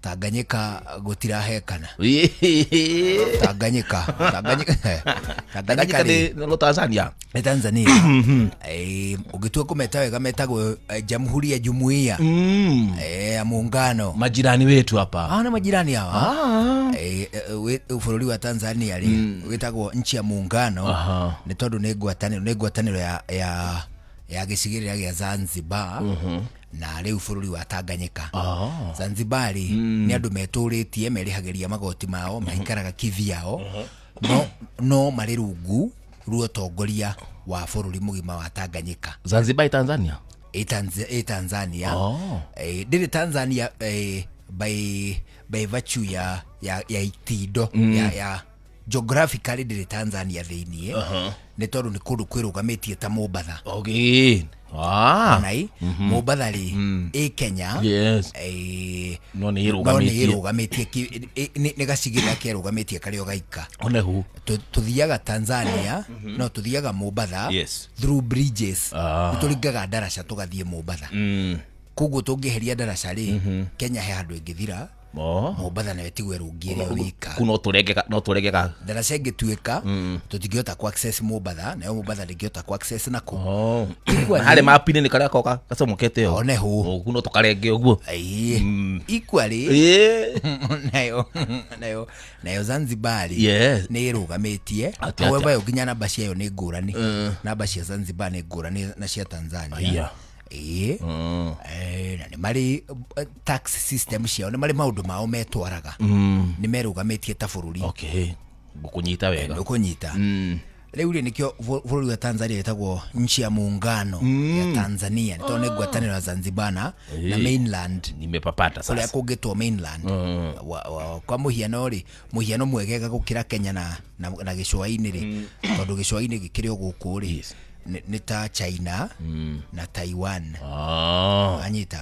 Tanganyika gũtirahekana. Tanganyika, Tanganyika, Tanganyika. Tanganyika. Rĩ Nĩ no Tanzania. Nĩ Tanzania. Ũngĩtua kũmeta wega metagwo Jamhuri ya Jumuiya ya Muungano. Majirani wetu hapa. Hao nĩ majirani hawa. Ah. Bũrũri wa Tanzania rĩ, wĩtagwo nchi ya muungano nĩ tondũ nĩ ngwatanĩro ya gĩcigĩrĩra gĩa Zanzibar na rĩu bũrũri wa Tanganyika. Zanzibar rĩ, nĩ andũ metũrĩtie, merĩhagĩria magoti mao, maikaraga kivyao, no marĩ rungu rwa ũtongoria wa bũrũri mũgima wa Tanganyika. Zanzibar i Tanzania. Ĩ Tanzania. Oh. Ndĩrĩ Tanzania by virtue ya itindo ya geographically, ndĩrĩ Tanzania thĩiniĩ nĩ tondũ nĩ kũndũ kwĩrũgamĩtie ta Mombatha. Okay. Ah. Nai Mombatha rĩ, ĩ Kenya. No nĩ no nĩ ĩrũgamĩtie. Ĩrũgamĩtie nĩ gacigĩrĩra kerũgamĩtie karĩ o gaika. Onehu. Tũthiaga Tanzania, no tũthiaga Mombatha through bridges. Nĩ tũringaga ndaraca tũgathiĩ Mombatha. Koguo tũngĩeheria ndaraca rĩ, Kenya he handũ ĩngĩthira. Oh. Mombatha nayo ĩtigwo ĩrũngiĩ ĩrĩ o wika. Ku no tũrenge ka. Ndaraca ĩngĩtuĩka tũtingĩhota ku access Mombatha, nayo Mombatha ndĩngĩhota ku access naku. Oh. Equally- Harĩ mapu-inĩ nĩ karĩa koka gacomokete ũũ. Onehu. Oh, ku no tũkarenge ũguo. Ĩĩ. Equally nayo Zanzibar nĩ ĩrũgamĩtie. Atĩa, However, yo nginya namba ciayo nĩ ngũrani, namba cia Zanzibar nĩ ngũrani na cia Tanzania. Ĩĩ. Na nĩ marĩ tax system ciao, nĩ marĩ maũndũ mao metwaraga, nĩ merũgamĩtie ta bũrũri. Okay. Ngũkũnyita wega. Nĩ ũkũnyita. Rĩu rĩ, nĩkĩo bũrũri wa Tanzania ĩtagwo nchi ya muungano ya Tanzania, nĩ tondũ nĩ ngwatanĩro ya Zanzibar na mainland. Nimepapata kũrĩa sasa. kũngĩtwo mainland kwa mũhiano rĩ, mũhiano mwegega gũkĩra Kenya na gĩcũa-inĩ rĩ, tondũ gĩcũa-inĩ gĩkĩrĩ o gũkũ rĩ, nĩ ta China na Taiwan. Anyita.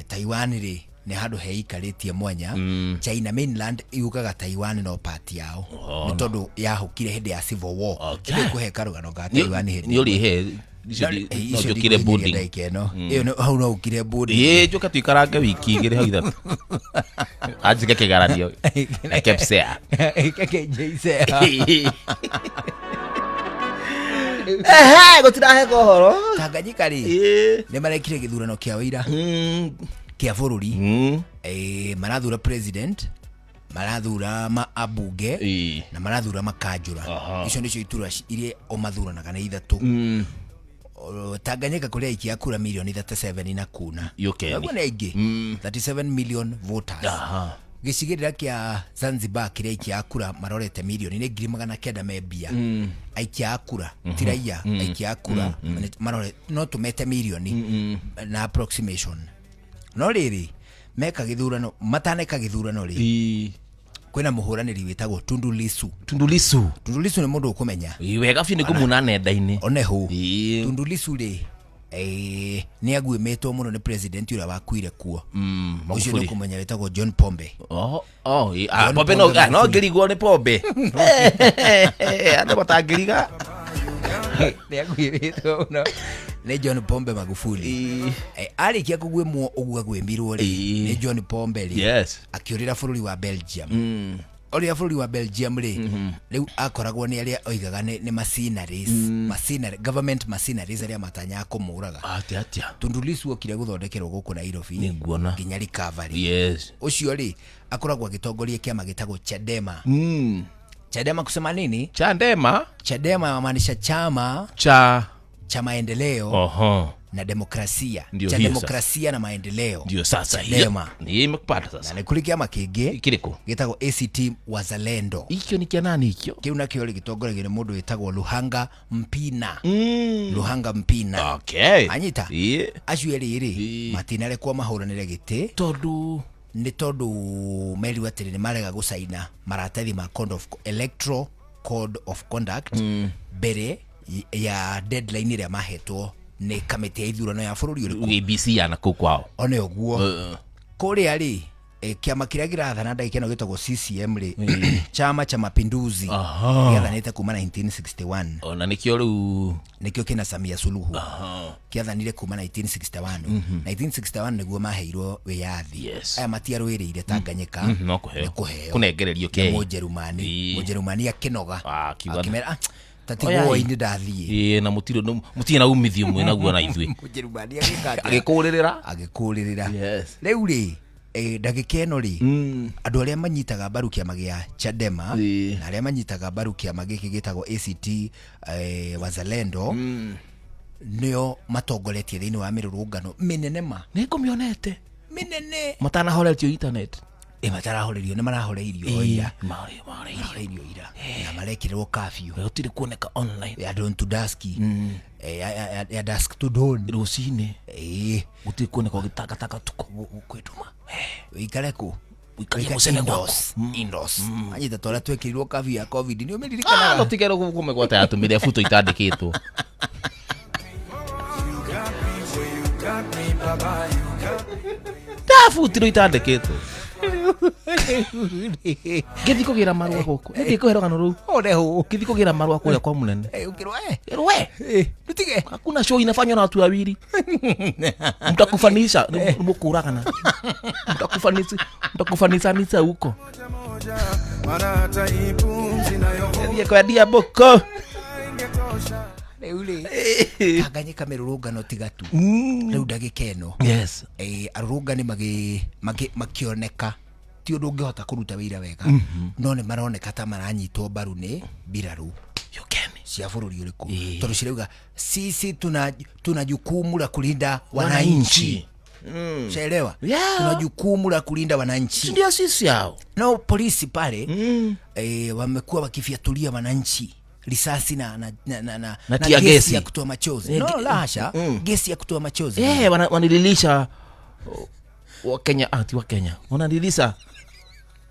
Taiwan rĩ, nĩ handũ heikarĩtie mwanya. China mainland yugaga Taiwan no part yao, nĩ tondũ yahũkire hĩndĩ ya civil war. Ĩndĩ kũhe karũgano ga Taiwan hĩndĩ Nĩ ũrĩhe icio. No, No icio njũkire ndikũhinyĩria boarding. ndagĩka ĩno. Ĩyo hau no ũkire boarding. Ĩĩ, njũke tũikarange wiki 2 hau 3, anjike kĩgaranio na KPSEA. KJSEA. Ehe, gũtiraheka ũhoro. Tanganyika rĩ, nĩ marekire gĩthurano kĩa ũira kĩa bũrũri. Marathura president, marathura ma abunge na marathura makanjũra. Icio nĩcio itura iria o mathuranaga, nĩ ithatũ. Tanganyika kũrĩ aikia a kura mirioni 37 na kuna. Yũkeni. Ũguo nĩ aingĩ, 37 million voters. Gĩcigĩrĩra kĩa Zanzibar kĩrĩa aikia a kura marorete mirioni nĩ 900,000 me mbia. Aikia a kura, ti raia, aikia a kura marore no tũmete mirioni na approximation. No rĩrĩ, meka gĩthurano, mataneka gĩthurano rĩ, kwĩna mũhũranĩri wĩtagwo Tundu Lissu. Tundu Lissu. Tundu Lissu nĩ mũndũ ũkũmenya. Ĩĩ, wega biũ, nĩ ngũmuona nenda-inĩ. Onehu. Tundu Lissu rĩ, nĩ aguĩmĩtwo mũno nĩ president ũrĩa wakuire kuo. Ũcio nĩ Magufuli. ũkũmenya, wĩtagwo John Pombe. Oh, ĩĩ, ah, John Pombe no Pombe ah, no Magufuli. ngĩrigwo nĩ Pombe. Andũ matangĩriga. Nĩ aguĩmĩtwo mũno nĩ John Pombe Magufuli. Arĩkia kũguĩmwo ũguo aguĩmirwo rĩ nĩ John Pombe rĩ, akĩũrĩra bũrũri wa Belgium. Ũrĩa bũrũri wa Belgium rĩ, rĩu akoragwo nĩ arĩa oigaga nĩ mercenaries, mercenary, government mercenaries arĩa matanyaga kũmũraga. Atĩa atĩa? Tundu Lissu okire gũthondekerwo gũkũ Nairobi Nĩnguona. nginya recovery. Ũcio rĩ, akoragwo agĩtongoria kĩama gĩtagwo Chadema. Chadema kusema nini? Chandema. Chadema maanisha chama cha cha maendeleo na demokrasia. Ndio cha hiyo demokrasia na maendeleo. Ndio sasa hiyo. Chadema. Nĩ imekupata Na sasa. nĩ kũrĩ kĩama kĩngĩ Kĩrĩkũ? gĩtagwo ACT Wazalendo. Ikio nĩ kĩa nani ikio? Kĩu nakĩo rĩ, gĩtongoragio nĩ mũndũ wĩtagwo Luhanga Mpina. Luhanga Mpina. Anyita. Acio erĩ rĩ, matinarekwo mahũranĩre gĩtĩ. Tondũ Nĩ tondũ merirwo atĩrĩ, nĩ marega gũcaina maratathi ma code of, electoral code of conduct mbere ya deadline ĩrĩa mahetwo nĩ kamĩtĩ ya ithurano ya bũrũri ũrĩkũ. ABC ya nakũu kwao. One ũguo kũrĩa rĩ, Kĩama kĩrĩa kĩrathana ndagĩka ĩno gĩtagwo CCM rĩ, Chama cha Mapinduzi, gĩathanĩte kuma 1961. Ona nĩkĩo rĩu. Nĩkĩo kĩna Samia Suluhu. Kĩathanire kuma 1961. 1961 nĩguo maheirwo wĩyathi. Aya matiarũĩrĩire Tanganyika. No kũheo. Nĩ kũheo. Kũnengererio Nĩ kei. Mũnjerumani. Mũnjerumani akĩnoga. Ah, akiuga akĩmera, "Ah, ta Oyai. tigwo-inĩ ndathiĩ." Ĩĩ, na mũtirĩ na umithio mwĩ naguo na ithuĩ. Mũnjerumani agĩka atĩa? Agĩkũrĩrĩra. Agĩkũrĩrĩra. Rĩu rĩ, ndagĩka ĩno rĩ, andũ arĩa manyitaga mbaru kĩama gĩa Chadema na arĩa manyitaga mbaru kĩama gĩkĩ gĩtagwo ACT Wazalendo nĩo matongoretie thĩinĩ wa mĩrũrũngano mĩnene ma. Nĩ ngũmĩonete. Mĩnene. Matanahoretio internet. Ĩ, matarahorerio, nĩ marahoreirio o ira. Mahoreirio. Marahoreirio ira na marekĩrĩrwo curfew Gũtirĩ kuoneka online. Ya dawn to dusk, ya dusk to dawn. Rũcinĩ. Gũtirĩ kuoneka ũgĩtangatanga tukũ. Kwĩtuma wĩikare kũ? Ũikarie Wĩikare mũcene gwaku. indoors, indoors. Anyita ta ũrĩa twekĩrirwo curfew ya COVID, nĩ Ah, ũmĩririkanaga? no tigero kũmĩgwata yatũmire buto itandĩkĩtwo. Ndabutirwo itandĩkĩtwo ngĩthiĩ kũgĩra marũa gũkũ, nĩ ndĩkũhe rũgano rũu. Oreho. Ngĩthiĩ kũgĩra marũa kũrĩa kwa mũnene. Ũkĩrwo eh. Ĩrwe. Ndutige. Hakuna show inafanywa na watu wawili, mtakufanisha, mũkũragana, mtakufanisanisa huko. Thiĩ kwendia mbũkũ. Rĩu rĩ, Tanganyika mĩrũrũngano tiga tu rĩu ndagĩka ĩno. Arũrũngani makĩoneka ti ũndũ ũngĩhota kũruta wĩira wega, no nĩ maroneka ta maranyitwo mbaru nĩ mbirarũ You get me? cia bũrũri ũrĩkũ, tondũ cirauga sisi tuna jukumu la kulinda wananchi. Shaelewa? Tuna jukumu la kulinda wananchi. Ndio sisi hao. No polisi pale wamekuwa wakifyatulia wananchi risasi na na na na, na, Na tear gesi gesi. ya kutoa machozi. No, la hasha, gesi ya kutoa machozi. Wanililisha Wakenya, ti Wakenya, wanalilisha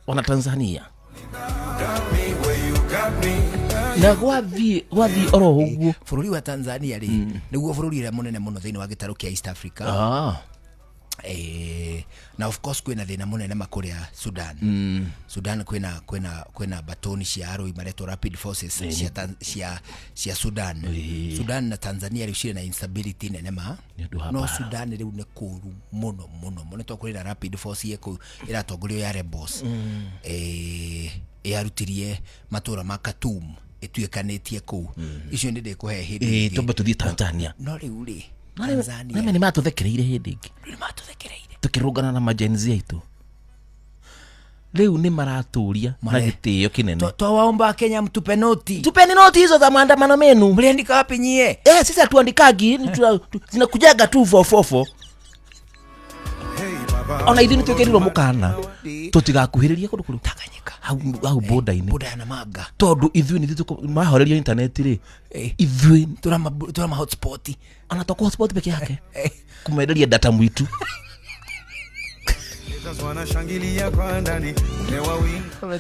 wana Tanzania na gwathiĩ oro ũguo. Bũrũri wa Tanzania rĩ, nĩguo bũrũri ũrĩa mũnene mũno thĩinĩ wa gĩtarũ kĩa East Africa. Na of course kwĩna thĩna mũnene ma kũrĩa Sudan. Sudan kwĩna batoni cia arũi maretwo Rapid Forces cia Sudan. Sudan na Tanzania rĩu cirĩ na instability nene ma. Nĩ ũndũ wa No mbaara. Sudan rĩu nĩ kũru mũno mũno mũno, tondũ kũrĩ na Rapid Force ĩkũu ĩratongorio ya rebels. Yarutirie matũra ma Khartoum ĩtuĩkanĩtie kũu. Icio nĩ ndĩkũhe hĩndĩ ĩngĩ. Twambe tũthiĩ Tanzania. No rĩu rĩ, Tanzania Name nĩ matũthekereire hĩndĩ ĩngĩ. Rĩu nĩ matũthekereire. Tũkĩrũngana na majenzi aitũ, rĩu nĩ maratũria na gĩtĩo kĩnene. Twawaomba Kenya mtupe noti. Tupeni noti hizo za maandamano menu. Mliandika wapi nyie? Sisi hatuandikagi, ni zinakujaga tu fofofo. Ona ithuĩ nĩ twĩkĩrirwo mũkana tũtigakuhĩrĩrie kũndũ kũrĩ Tanganyika. hau border-inĩ. Boda ya Namanga. Tondũ ithuĩ nĩ ithuĩ mahorerio intaneti rĩ, ithuĩ Tũrama hotspot. Ona to hotspot peke yake, kumenderia data mwitu. Wanashangilia kwa ndani, umewa wingi.